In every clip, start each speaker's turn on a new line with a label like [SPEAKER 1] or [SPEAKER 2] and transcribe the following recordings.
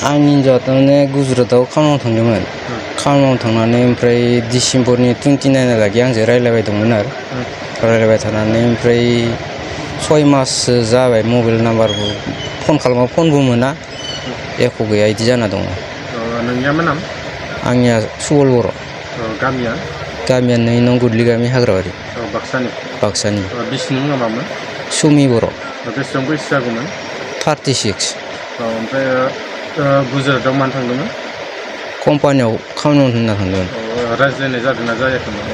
[SPEAKER 1] आंनि हिन्जावा थारमाने गुजरातआव खामानियाव थांदोंमोन। खामानियाव थांनानै ओमफ्राय डिसेम्बरनि 29 लागि आंजों रायज्लायबाय दंमोन आरो रायज्लायबाय थानानै ओमफ्राय 6 माससो जाबाय मबाइल नाम्बारबो फन खालामबा फनबो मोना एख' गैया इदि जाना दङ।
[SPEAKER 2] नोंनिया मा नाम?
[SPEAKER 1] आंनिया सुबल बर'।
[SPEAKER 2] गामिया?
[SPEAKER 1] गामिया नै नं गुदलि गामि हाग्राबारि।
[SPEAKER 2] बाक्सानि?
[SPEAKER 1] बाक्सानि।
[SPEAKER 2] बिसिनि मुङा मामोन?
[SPEAKER 1] सुमि बर'।
[SPEAKER 2] बेसेबां बैसो जागौमोन?
[SPEAKER 1] 36।
[SPEAKER 2] ओमफ्राय गुजरातआव मानो थांदोंमोन?
[SPEAKER 1] कम्पानियाव खामानि मावनो होनना थांदोंमोन।
[SPEAKER 2] रायज्लायनाय जादोंना जायाखैमोन?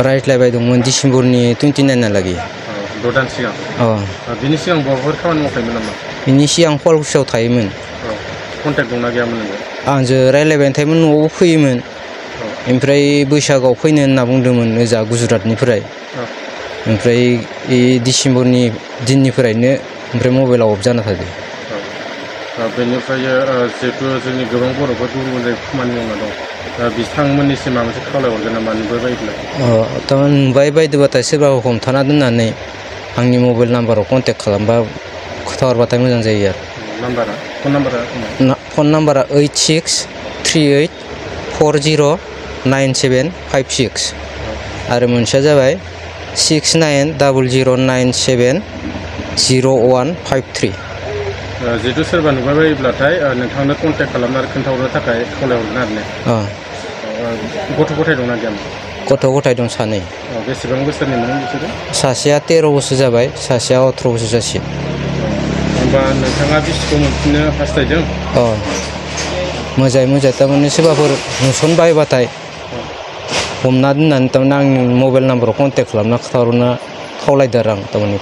[SPEAKER 1] रायज्लायबाय दंमोन डिसेम्बरनि 29 लागि।
[SPEAKER 2] 6 दान सिगां? बिनि सिगां बहाबाफोर खामानि मावखायोमोन नामा?
[SPEAKER 1] बिनि सिगां फलकुसियाव थायोमोन।
[SPEAKER 2] कन्टेक्ट दंना गैयामोन नोङो? आंजों
[SPEAKER 1] रायज्लायबाय थायोमोन, न'आव फैयोमोन। ओमफ्राय बैसागोआव फैनो होनना बुंदोंमोन ओजा गुजरातनिफ्राय। ओमफ्राय डिसेम्बरनि दिननिफ्रायनो ओमफ्राय मबाइला अफ जाना थादों।
[SPEAKER 2] बेनिफ्राय जिहेतु जोंनि गोबां बर'फोर गुबुन गुबुन जायगायाव खामानि मावना दं, बिथांमोननिसिम माबा मोनसे खावलायहरगोन नामा नुबाय बायदिब्ला?
[SPEAKER 1] थारमाने नुबाय बायदोबाथाय सोरबा हमथाना दोननानै आंनि मबाइल नाम्बाराव कन्टेक्ट खालामबा खोथाहरबाथाय मोजां जायो आरो। फन नाम्बारा 8638409756 आरो मोनसेया जाबाय 6900970153।
[SPEAKER 2] जिहेतु सोरबा नुबाय बायोब्लाथाय नोंथांनो कन्टेक्ट खालामनो आरो खोन्थाहरनो थाखाय खावलायहरगोन आरो ने? गथ' गथाय दंना गैयामोन?
[SPEAKER 1] गथ' गथाय दं 2।
[SPEAKER 2] बेसेबां बोसोरनिमोन बिसोरो?
[SPEAKER 1] सासेया 13 बोसोर जाबाय, सासेया 18 बोसोर जासिगोन।
[SPEAKER 2] होमबा नोंथाङा बिसिखौ मोनफिननो हास्थायदों?
[SPEAKER 1] मोजाङै थारमाने सोरबाफोर नुसनबायबाथाय हमना दोननानै थारमाने आंनि मबाइल नाम्बाराव कन्टेक्ट खालामना खोन्थाहरनो खावलायदों आरो आं थारमाने।